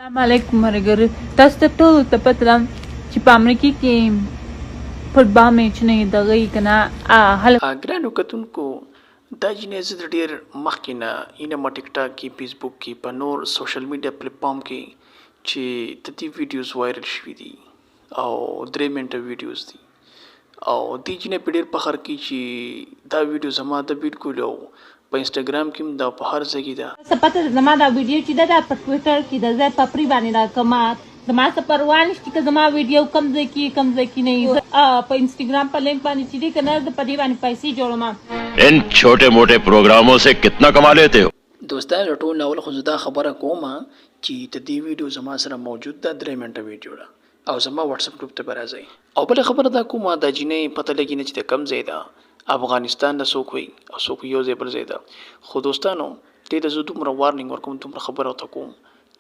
السلام علیکم مرګرو، تاسو ته ټولو ته پته ده چې په امریکې کې فوټبال میچونه دغه یې کنه هلک. ګرانو کتونکو دا جینۍ زه د ډیر مخکې نه اینم ټیک ټاک کې، فیسبوک کې، په نور سوشل میډیا پلیټ فارم کې چې د دې ویډیوز وایرل شوي دي او درې منټه ویډیوز دي او دې جینۍ په ډیر فخر کوي چې دا ویډیو زما ده بالکل او په انسټاګرام کې هم ده او په هر ځای کې ده. څه پته ده زما دا ویډیو چې ده دا په ټویټر کې ده زه په پری باندې دا کوم، زما څه پروا نشته که زما ویډیو کوم ځای کې کوم ځای کې نه وي. په انسټاګرام په لینک باندې چې دی که نه زه په دې باندې پیسې جوړوم. ان چھوټې موټې پروګرامو سې کتنا کما لیتې هو. دوستانو له ټولو نه اول خو زه دا خبره کوم چی ددی ویډیو زما سره موجود ده دری منټه ویډیو ده او زما واټسپ ګروپ ته به راځی. او بله خبره دا کوم دا جینۍ پته لګی نه چی د کوم ځای ده افغانستان ده څوک وایی او څوک یو ځای بل ځای ده خو دوستانو دی ته زه دومره وارنینګ ورکوم دومره خبره ورته کوم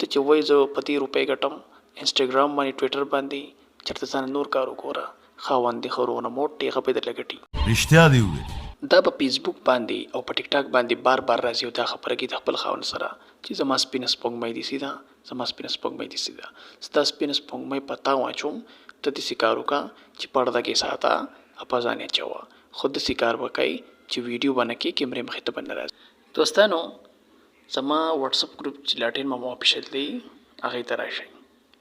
ته چی وایی زه په دی روپۍ ګټم انسټاګرام باندی ټویټر باندی چرته ځانه نور کار وګوره خاوند دې ښه روغ رموټ دی هغه به درله ګټي. رښتیا دې وویل. دا په فیسبوک باندی او په ټیک ټاک باندی بار بار راځی او دا خبره کوي د خپل خاوند سره چی زما سپینه سپوږمۍ دسی ده زما سپینه سپوږمۍ دسی ده ستا سپینه سپوږمۍ په تا واچوم ته دسی کار وکړه چی پړده کی ساته او په ځان یې اچوه خو دسی کار به کوي چی ویډیو به نه کوې کیمرې مخې ته به نه راځې. دوستانو زما واټسپ ګروپ چی لاټین ماما افیشل دی هغې ته راشئ.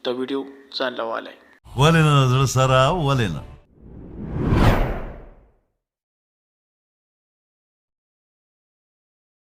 دا ویډیو ځان له والئ. ولې نه د زړه سره ولې نه.